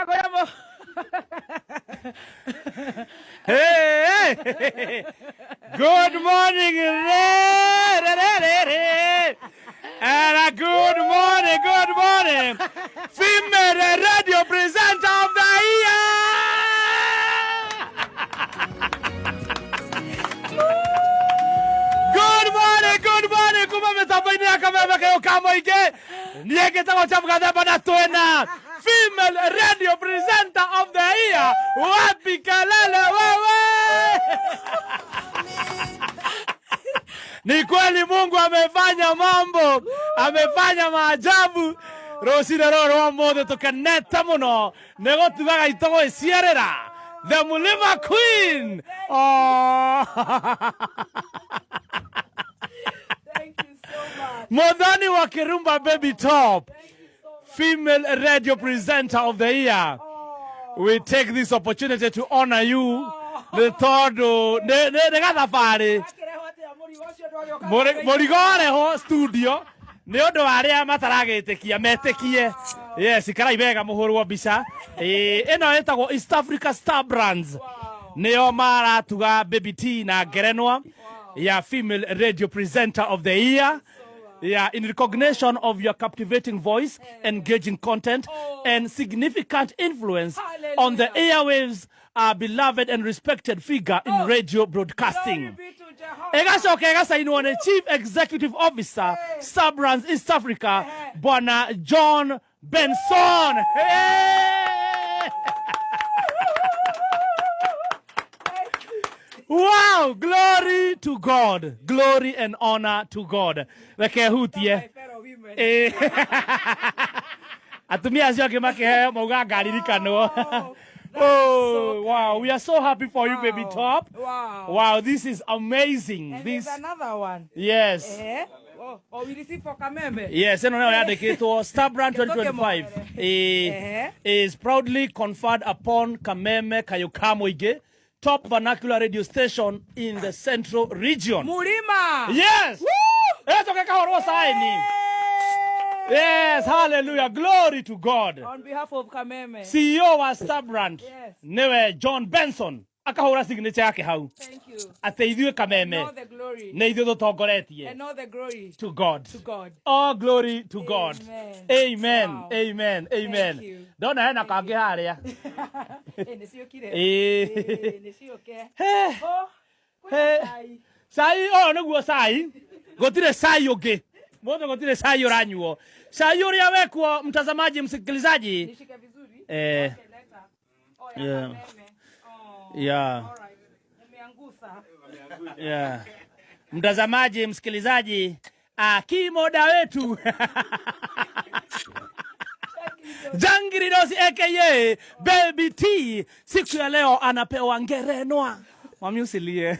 Kwĩra Hey, hey. Good morning. Re, re, re, re, re. And a good morning, good morning. Female radio presenter of the year. Good morning, good morning. Kuma mĩtambo-inĩ ya kameme kayũ ka mũingĩ. Niĩ ngĩtagwo Chabu Gathemba na twĩna female radio presenter of the year wapi kelele wewe ni kweli mungu amefanya mambo amefanya maajabu rũcinĩ rũrũ rwa mũthĩ tũkenete mũno nĩ gũtugaga itũ gwĩciarĩra the mulima queen oh. Thank you so much. Muthoni wa Kirumba Baby Top, female radio presenter of the year. We take this opportunity to honor you. Nĩ tondũ nĩ gathabarĩ Akĩrehwo atĩa mũrigo ũcio ndwagĩũka mũrigo warehwo studio nĩ ũndũ wa arĩa mataragĩtĩkia metĩkie. Yes, ikarai wega mũhũrwo mbica. Ĩĩ, ĩno ĩtagwo East Africa Star Brands nĩo maratuga Baby T na ngerenwa ya female radio presenter of the year. Yeah, in recognition of your captivating voice, engaging content, and significant influence on the airwaves, a beloved and respected figure in radio broadcasting. Glory be to Jehovah. Ĩgacoka ĩgacainwo nĩ Chief Executive Officer, Star Brands East Africa, Bwana John Benson. Hey! Wow, glory to God. Glory and honor to God. Reke hutie. My fellow women. Atumia acio angĩ makĩheo mauga ngaririkanwo. Oh, Oh, wow, we are so happy for you, baby top. Wow. Wow, this is amazing. And This there's another one. yes. Eh? Oh, oh, we receive for Kameme. Yes, ĩno nayo yandĩkĩtwo Star Brand 2025 is proudly conferred upon Kameme Kayuka Muingĩ, top vernacular radio station in the central region. Mulima. Yes. Ĩgacoka ĩkahũrwo saini. Yes, hallelujah. Glory to God. On behalf of Kameme. CEO wa Star Brand Yes. nĩwe John Benson akahũra signature yake hau Thank you. atĩ ithuĩ Kameme All the glory. nĩ ithuĩ tũtongoretie And all the glory to God. to God. All glory to God. Amen. Amen. Wow. Amen. Amen. Thank you. Ndona hena kangĩ harĩa. Eh, nĩciũkire. Ĩĩ. Eh, nĩciũke. He. Oh, kwĩna He. cai. Cai ũyũ nĩguo cai. Gũtirĩ cai ũngĩ. Mũthĩ gũtirĩ cai ũranyuo. Cai ũrĩa wekwo mtazamaji msikilizaji. Nishike vizuri. Eh, Okay, leta. Oh, ya Yeah. Kameme. Oh, yeah. all right. Umeangusa. Yeah. Mtazamaji msikilizaji, akimoda wetu Jangiri Dosi aka Baby T siku ya leo anapewa ngerenwa. Mami usilie.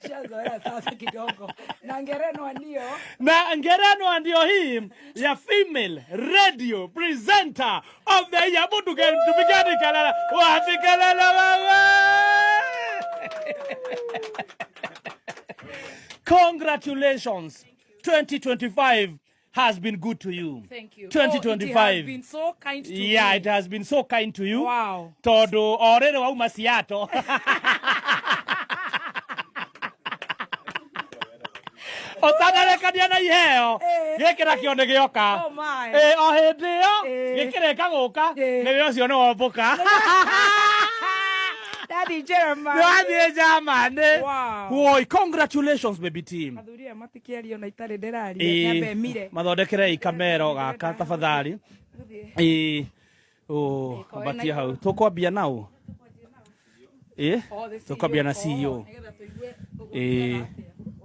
Shazoea sasa kidogo. Na ngerenwa ndio. Na ngerenwa ndio hii ya female radio presenter of the year. Mundu tupigeni kelele. Wapi kelele wewe? Congratulations. 2025 has been good to you. Thank you. 2025. Oh, it has been so kind to Yeah, me. it has been so kind to you. Wow. Tondu o rĩrĩ wauma Seattle. Ũtanarekania na iheo gĩkĩ nakĩo nĩ gĩoka. Oh my. O hĩndĩ ĩyo gĩkĩrĩka gũka nĩwe ũcio nĩ wombũka. Daddy Jeremiah. Nĩwathiĩ Germany. Wow. Woi, congratulations baby team. Athuri aya matikĩaria ona itarĩ ndĩraria. Nyambe mire. Mathondekerei kamero gaka tafadhali. Ĩĩ. Oh, ambatia hau. Tũkwambia nau. Ĩĩ. Oh, the CEO. Tũkwambia na CEO. Oh, nĩgetha tũigue ũguo Ĩĩ. atĩa.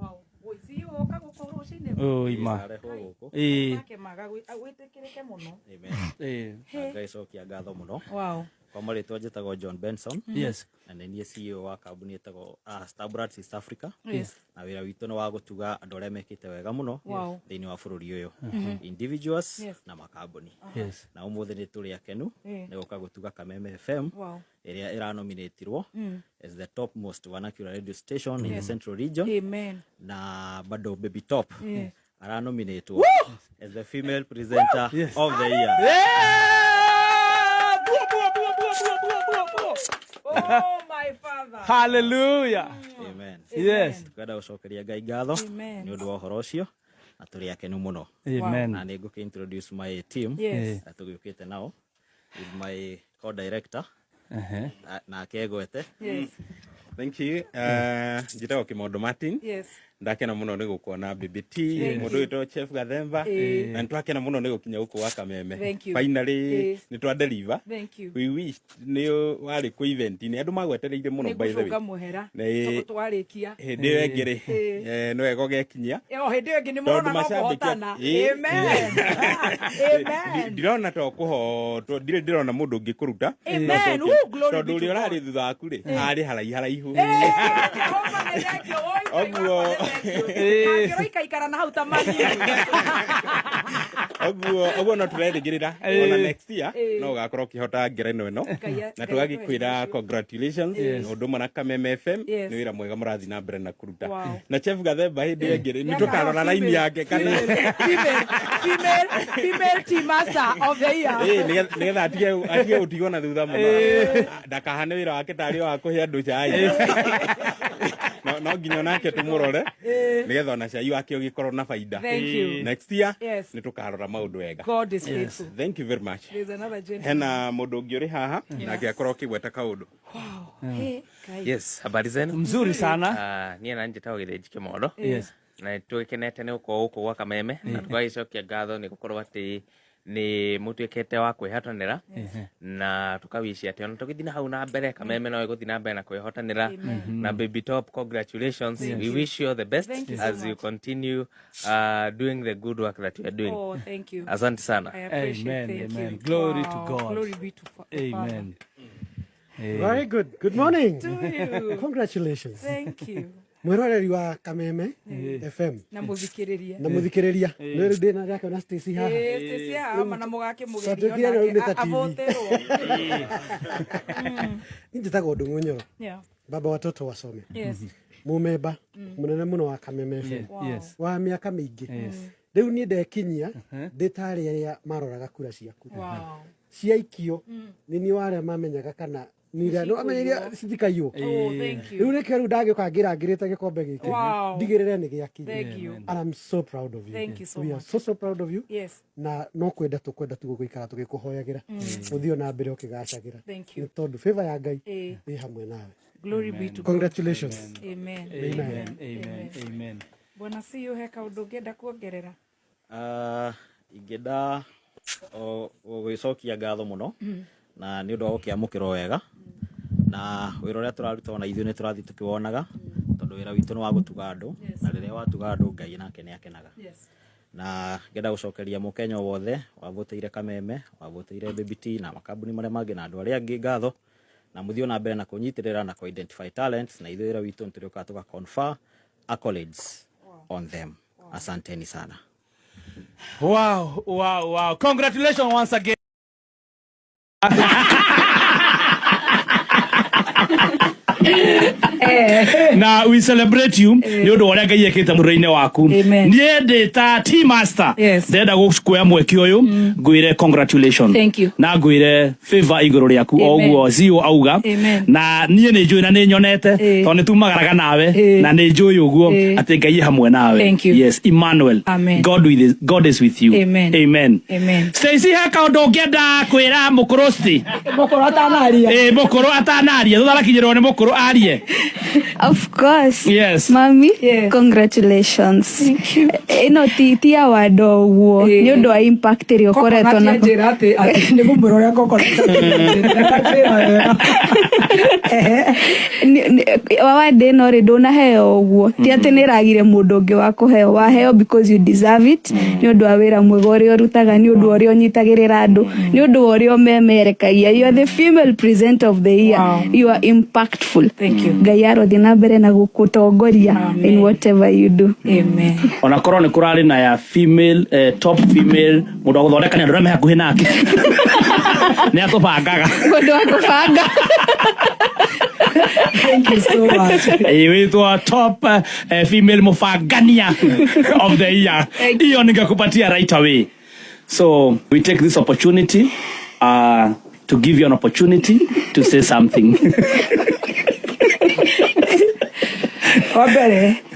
Wow. Woi, CEO oka gũkũ rũcinĩ. Oi ma. Arehwo gũkũ. Ĩĩ. Akĩmaga gwĩtĩkĩrĩke mũno. Amen. Ĩĩ. Na Ngai cokia ngatho mũno. Wow. Kwa marĩtwa njĩtagwo John Benson Yes. na nĩ niĩ CEO wa kambuni ĩtagwo Star Brands East Africa. Yes. Na wĩra witũ nĩ wa gũtuga andũ arĩa mekĩte wega mũno Wow. thĩinĩ wa bũrũri ũyũ. Individuals Yes. na makambuni. Yes. Na ũmũthĩ nĩ tũrĩ akenu Eh. nĩ gũka gũtuga Kameme FM Wow. ĩrĩa ĩranominĩtirwo as the top most vernacular radio station in the central region Amen. na bado Baby Top Yeah. aranominatwo as the female presenter Yes. of the year. Yeah! Oh my father. Hallelujah. Amen. Yes. Twenda gũcokeria Ngai ngatho Amen. nĩ ũndũ wa ũhoro ũcio na tũrĩ akenu mũno. Amen. Na nĩ ngũkĩ introduce my team. Yes. Na tũgĩũkĩte nao with my co-director Ehe. nake Gwete. Yes. Thank you. Njĩtagwo Kĩmondo Martin. Yes. Ndakena mũno nĩ gũkuona BBT Thank mũndũ wĩtwo Chef Gathemba na nĩtwakena mũno nĩ gũkinya gũkũ gwa Kameme. Thank you. Finally Eh. nĩ twa deliver. Thank you. We wished nĩ warĩ kũ event-inĩ andũ magwetereire mũno by the way. Nĩngũcũnga mũhera. Nĩ- Twarĩkia. Hĩndĩ ĩyo ĩngĩ rĩ Eh. nĩ wega ũgekinyia. O hĩndĩ ĩyo ĩngĩ nĩ Tondũ mũrona no macambĩki- kũhotana. Eh. Amen. Amen. Ndirona to kũhotwo ndirĩ ndĩrona mũndũ ũngĩ kũruta. Amen. No coke. Ooh, glory Tondũ be to ũrĩa ũrarĩ God. thutha waku rĩ arĩ haraihu haraihu. Jehova nĩ thank you. Oi, Ngai Ũguo. wakwa nĩ thank you. Angĩroikaikara na hau ta mami. Ũguo ũguo no tũrerĩgĩrĩra ona next year no ũgakorwo ũkĩhota ngerenwa ĩno Ngai na Ngai tũgagĩkwĩra akũhe congratulations ũndũ ũmwe na Kameme FM Yes. nĩ wĩra mwega mũrathiĩ na mbere na kũruta. Wow. Na Chef Gathemba hĩndĩ ĩyo ĩngĩ rĩ nĩ tũkarora raini yake kana Female team master of the year. Ĩĩ, nĩgetha atige gũtigwo na thutha mũno ndakahane wĩra wake tarĩ o wa kũhe andũ cai no nginya onake tũmũrore nĩgetha ona cai wake ũgĩkorwo na baida. Thank you. Next year Yes. nĩ tũkarora maũndũ wega. God is faithful. Thank you very much. There's another gentleman. Hena mũndũ ũngĩ ũrĩ haha nake akorwo akĩgweta kaũndũ. Wow. Hey, Ngai. Yes, habari zenu. Mzuri sana. Niĩ na njĩtagwo Gĩthĩnji Kĩmondo. Yes. Na nĩtũgĩkenete nĩ gũkorwo gũkũ gwa Kameme na tũgagĩcokia ngatho nĩ gũkorwo atĩ nĩ mũtuĩkĩte wa kwĩhotanĩra na tũkawici atĩ ona tũgĩthiĩ na hau na mbere Kameme no ĩgũthiĩ na mbere na kwĩhotanĩra na Baby Top, congratulations. We wish you all the best Thank you so as you much. continue doing the good work that you are doing. Oh, thank you. Asante sana. I appreciate. Amen, Thank amen. you. Glory to Wow. God. Glory be to the Father. Amen. Very good. Good morning. To you. Congratulations. Thank you. Mwiroreri wa Kameme FM Na muthikiriria. na muthikiriria nä rä u ndä na rä na Stacy haha. Eh, Stacy haha ma na mũgakĩmũgeria Twatuĩkire rĩu nĩ ta onake TV. avoterwo. Niĩ njĩtagwo Ndung'u Nyoro, Yeah. baba watoto wasome, Yes. mũmemba mũnene mũno wa Kameme FM Yes. wa mĩaka mĩingĩ. Rĩu niĩ ndekinyia ndĩ tarĩ arĩa maroraga kura ciaku Wow. ciaikio nĩ niĩ wa arĩa mamenyaga kana nĩ iria citikaiywo. Oh, thank you. Rĩu nĩkĩo rĩu ndagĩũka ngĩrangĩrĩte gĩkombe gĩkĩ Wow. ndigĩrĩre nĩ gĩakinya. Thank you. And I'm so proud of you. Thank you so We are much. so so proud of you. Yes. Na no kwenda tũkwenda tu gũikara tũgĩkũhoyagĩra ũthiĩ na mbere ũkĩgacagĩra Thank you. nĩ tondũ favor ya Ngai Eh. ĩ hamwe nawe. Glory be to God. Congratulations. Amen. Amen. Amen. Amen. Bwana CEO he kaũndũ ũngĩenda kuongerera? Ingĩenda o gũgĩcokia ngatho mũno na nĩ ũndũ wa gũkĩamũkĩrwo wega na wĩra ũrĩa tũraruta ona ithuĩ nĩ tũrathiĩ tũkĩwonaga tondũ wĩra witũ nĩ wa gũtuga andũ na rĩrĩa watuga andũ Ngai nake nĩ akenaga. Yes. Na ngenda gũcokeria mũkenya o wothe wavotĩire Kameme, wavotĩire Baby T na makambuni marĩa mangĩ na andũ arĩa angĩ ngatho na mũthiĩ na mbere na kũnyitĩrĩra na kũ-identify talents na ithuĩ wĩra witũ nĩ tũrĩũkaga tũga confer accolades on them. Asanteni sana. Wow, wow, wow. Congratulations once again. Na we celebrate you nä å ndå wa å rä a Ngai ekä te må rä-inä waku. Amen. Niä ndä ta T master Yes. ndenda gå kuoya mweke å yå ngwä re congratulations Thank you. na ngwä re favor igå rå rä aku o Amen. guo CEO auga. Amen. Na niä nä njå na nä nyonete Eh. tondå nä tumagaraga nawe Eh. na nä njå å guo Eh. atä Ngai e hamwe nawe. Thank you. Yes, Emmanuel. Amen. God is with you. Amen. Amen. Amen. Stacy he kaũndũ ũngĩenda kwĩra mũkũrũ sti Mũkũrũ atanaria. Ĩ mũkũrũ atanaria thutha arakinyĩrwo nĩ mũkũrũ arie. Of course. Yes. Mami, Yes. congratulations. Thank you. Ĩno ti award o ũguo Ĩĩ. nĩ ũndũ wa impact ĩrĩa ũkoretwo na njĩra atĩ atĩ nĩ mũmwĩra ũrĩa ngũkoretwo njĩra wega. Award ĩno rĩ ndũnaheo ũguo ti atĩ nĩ ĩragire mũndũ ũngĩ wa kũheo waheo because you deserve it nĩ ũndũ wa wĩra mwega ũrĩa ũrutaga nĩ ũndũ wa ũrĩa ũnyitagĩrĩra andũ nĩ ũndũ wa ũrĩa ũmemerekagia. You are the female presenter of the year. Wow. You are impactful. Thank you. Ngai arothiĩ na mbere na gũkũtongoria in whatever you do. Amen. Ona korwo nä kå rarä na ya female, top female må ndå wa gå thondeka nä andå arä a me hakuhä nake nä atå bangaga. Mũndũ wa kũbanga. Thank you so much. Witwa top female mufangania of the year. Hiyo ningekupatia right away. So we take this opportunity to give you an opportunity to say something. Wa mbere.